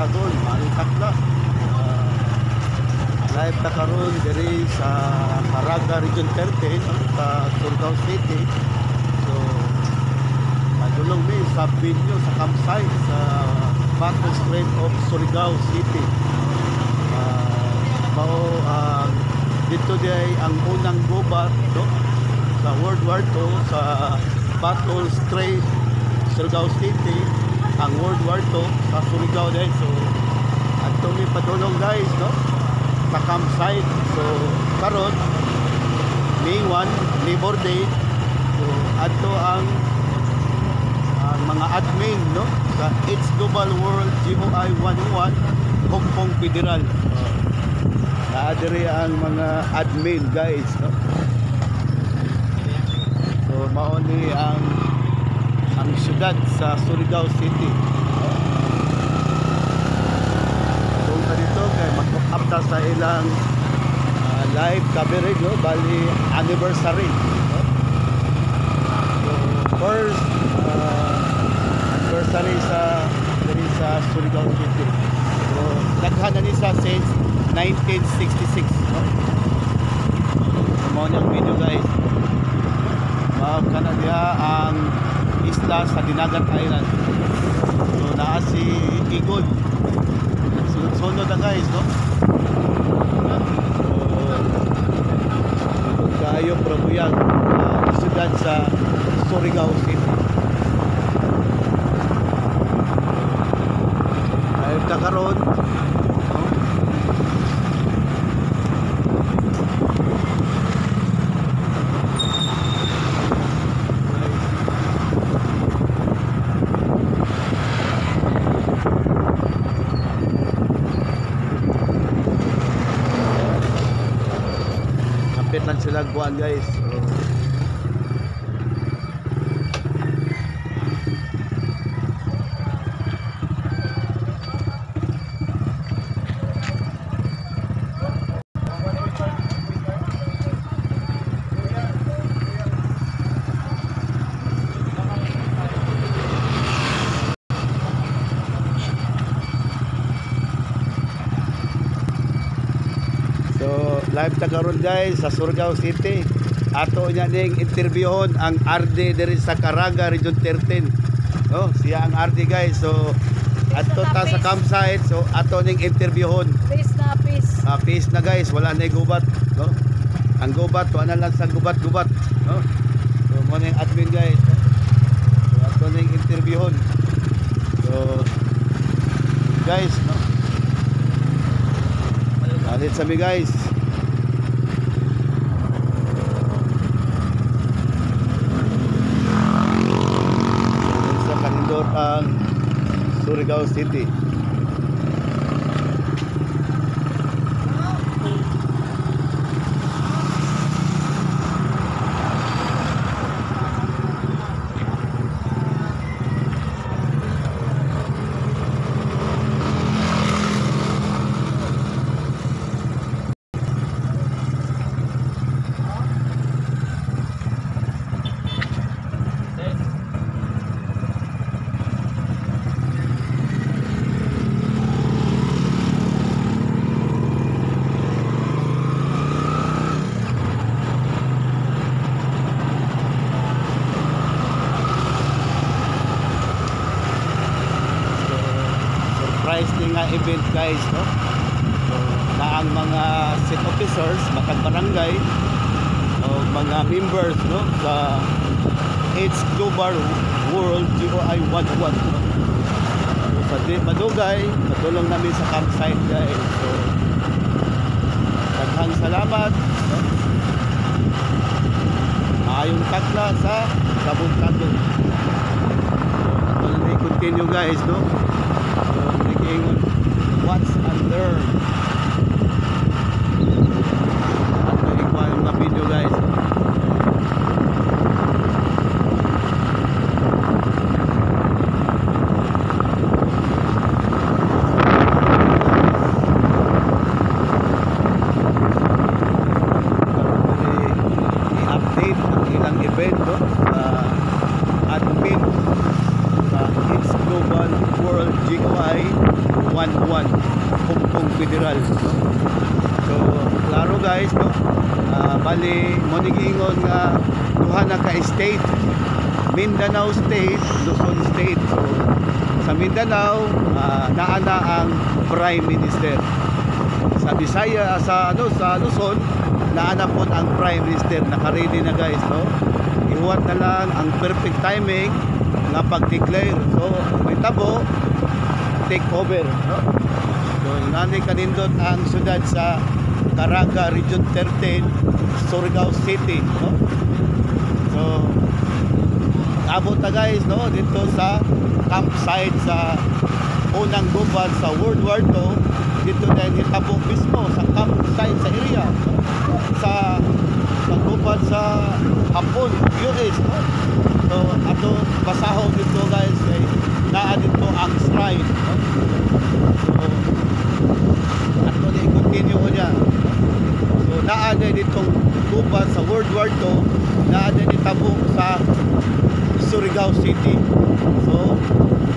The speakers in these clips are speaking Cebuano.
Kabuntagon, maayong takla. Live ta karon diri sa Caraga Region 13, no, sa Surigao City. So padulong mi sa venue, sa campsite sa Battle Street of Surigao City. Mao ang dito di ay ang unang gubat, no, sa World War II sa Battle Strait, Surigao City, ang World War II sa Surigao din. So adto mi padulong, guys, no, sa campsite. So karon May 1, Labor Day. So adto ang mga admin, no, sa It's Global World GOI 101 Hugpong Federal. So, naa diri ang mga admin, guys, no. So mao ni ang syudad sa Surigao City. Kung ka dito kay mag-up ta sa ilang live coverage, no, bali anniversary, no? So first anniversary sa diri sa Surigao City. So daghan na ni siya since 1966, no? So, mao ni ang video, guys. Mao kana diha ang isla sa Dinagat Island. So naa si Igod. Sunod-sunod na, guys, no? So sunod kaayo probuyag syudad sa Surigao City. Live ta karon, no? Kapit lang sila buwan, guys. So live ta karon, guys, sa Surigao City. Ato niya ning interviewon ang RD diri sa Caraga Region 13. Oh, siya ang RD, guys. So adto ta sa campsite. So ato ning interviewon. Peace na, peace. Peace na, guys, wala na gubat, no? Ang gubat, wala lang sa gubat-gubat, no? So mo na yung admin, guys. So ato ning interviewon. So guys, no? Dalit sa mi, guys. Sa kanindot ang Surigao City. So, surprise din nga event, guys, no? So, na ang mga city officers, matag barangay, o mga members, no, sa AIDS Global World GOI 11, no? So, sa di madugay, matulong namin sa campsite, guys. So, daghang salamat, no? Maayong takla sa Kabuntagon. So, ato na continue, guys, no? So, nagiingon, watch and learn. Ato ikuha yung mga video, guys. Karon diri i-update ang ilang event, no, sa admin sa It's Global World GOI 101. 911 Hong Kong Federal, no? So klaro guys, no? Bali mo giingon nga duha na ka state, Mindanao State, Luzon State. So sa Mindanao, naa na ang Prime Minister. Sa Bisaya, sa ano, sa Luzon, naa na pod ang Prime Minister, naka-ready na guys, no? Ihuwat na lang ang perfect timing nga pag-declare. So may tabo take over, no? So ngani kanindot ang syudad sa Caraga, Region 13, Surigao City, no? So abot na guys, no, dito sa campsite sa unang gubat sa World War II. Dito na hitabo mismo sa campsite sa area, no? Sa paggubat sa Hapon, US, no? So ato basahon dito guys kay naa dito ang shrine, no? So ato ni continue niya. So naa din ditong gubat sa World War II, naa din itabo sa Surigao City. So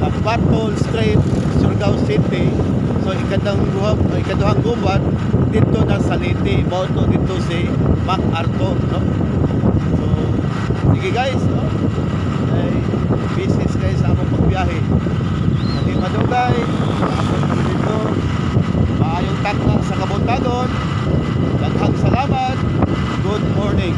the Battle Strait, Surigao City. So ikaduhang gubat dito na sa Leyte. Mao to dito si MacArthur, no? So sige guys, no? Ay business guys sa among pagbiyahe. Hindi madugay, abot kami dito. Maayong takna sa kabuntagon. Daghang salamat. Good morning.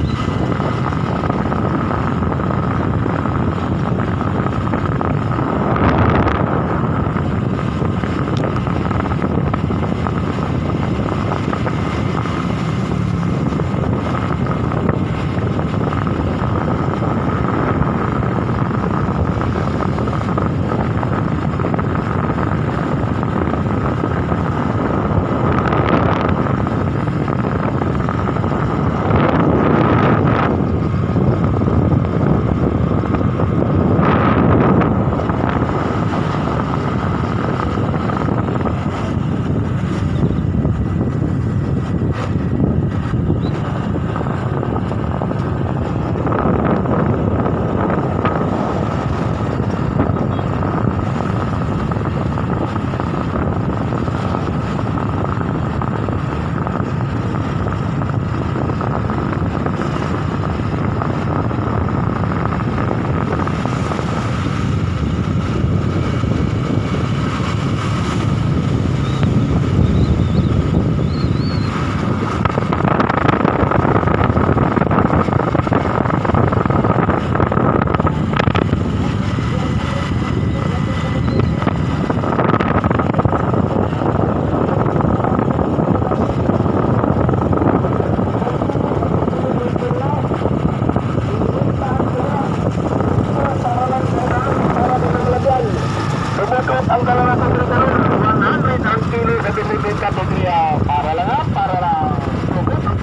Bumukot ang kalalasan dito karon, 100 ang kilo sa 27 kategorya. Para lang ha, para lang. Bumukot ang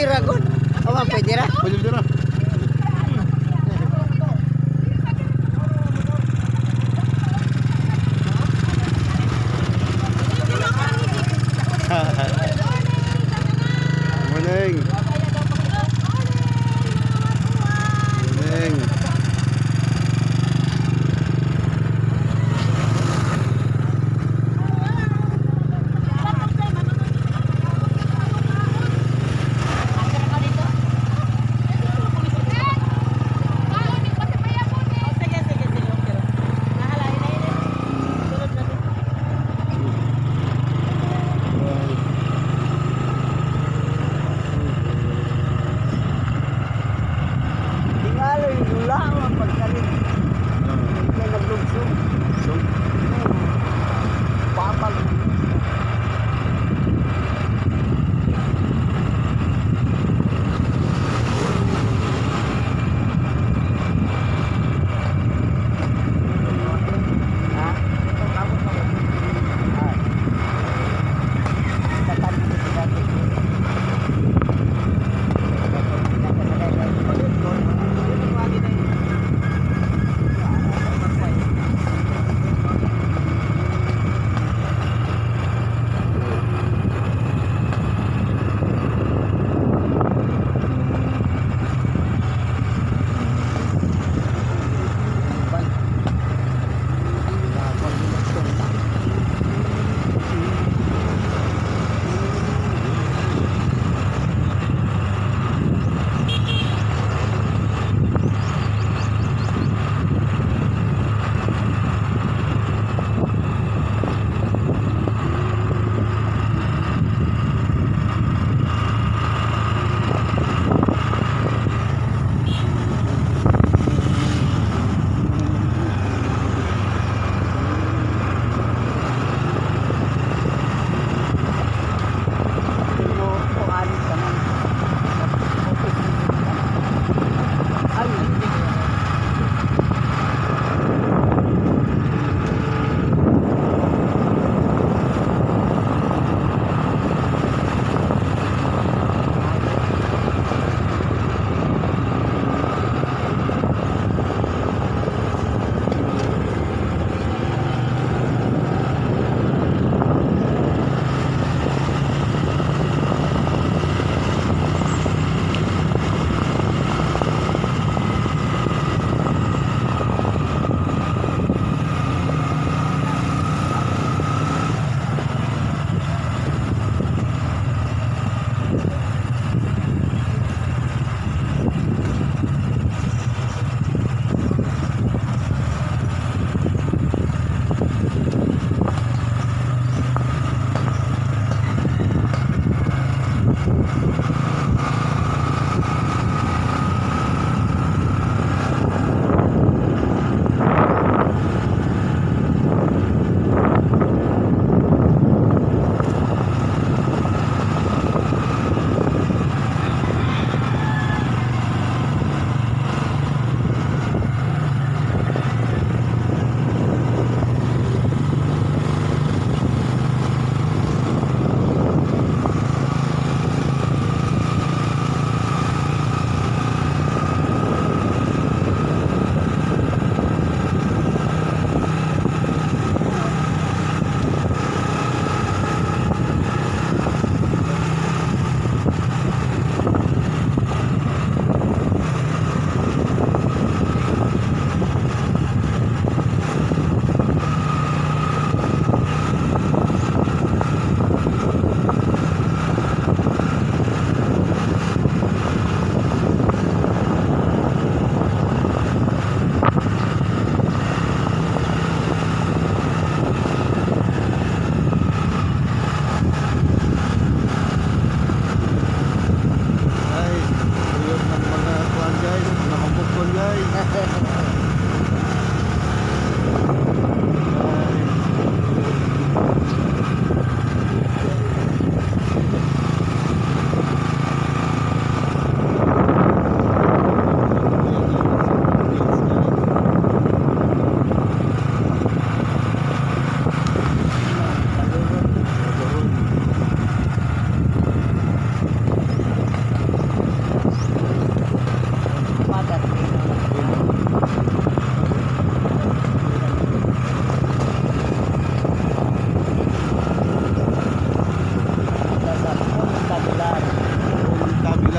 Pwede ra gud. Oh, pwede ra. Pwede dira. Morning. Morning.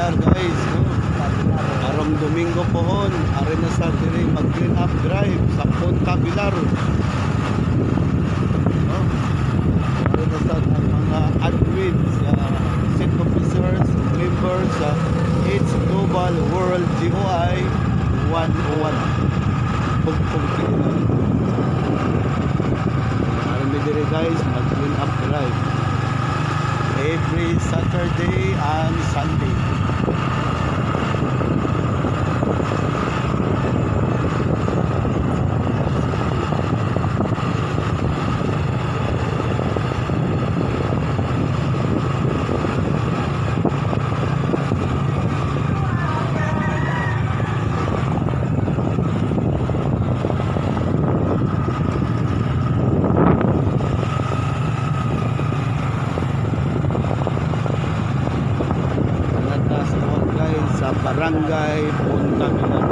Pilar, guys, no? Karong Domingo pohon, ari na sa diri mag clean up drive sa Punta Pilar. No? Ari na sa ang mga admin sa set officers, members sa It's Global World GOI 101. Pugpong Pilar. Ari mi diri, guys, mag clean up drive every Saturday and Sunday. Nata sa kuwan, guys, sa Barangay Punta Pilar.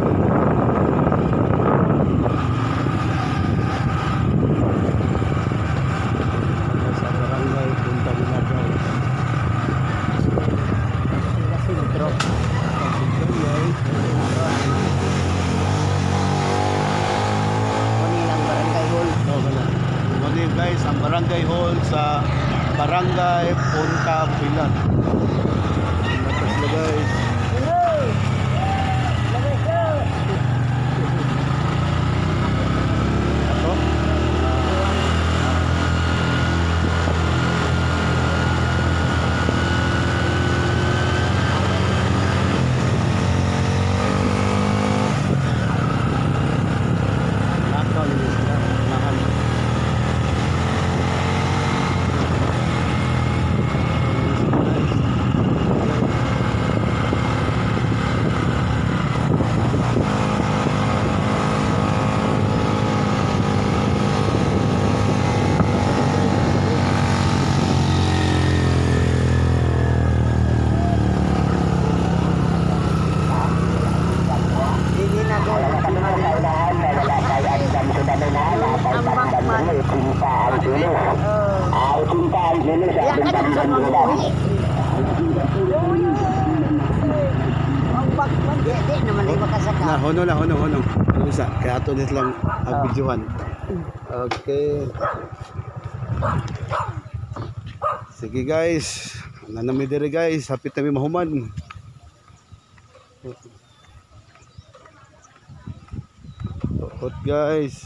Sa Barangay Punta Pilar, guys. Sila sentro. Guys. Kunin ang barangay hall. No, wala. Muna, guys, ang barangay hall sa Barangay Punta Pilar. Nata sila, guys. Hello! Hello! Ato? Lakaw nila sila. Mahal. Hindi na ko. Ang bakman. Oh. Ya ka sa mga buhi. Ang bakman. Di, di naman ay makasaka. Na, hono na, hono, hono. Ano isa? Kaya ato nito lang ang videohan. Okay. Sige, guys. Nanami diri, guys. Hapit nami mahuman. Hot, guys.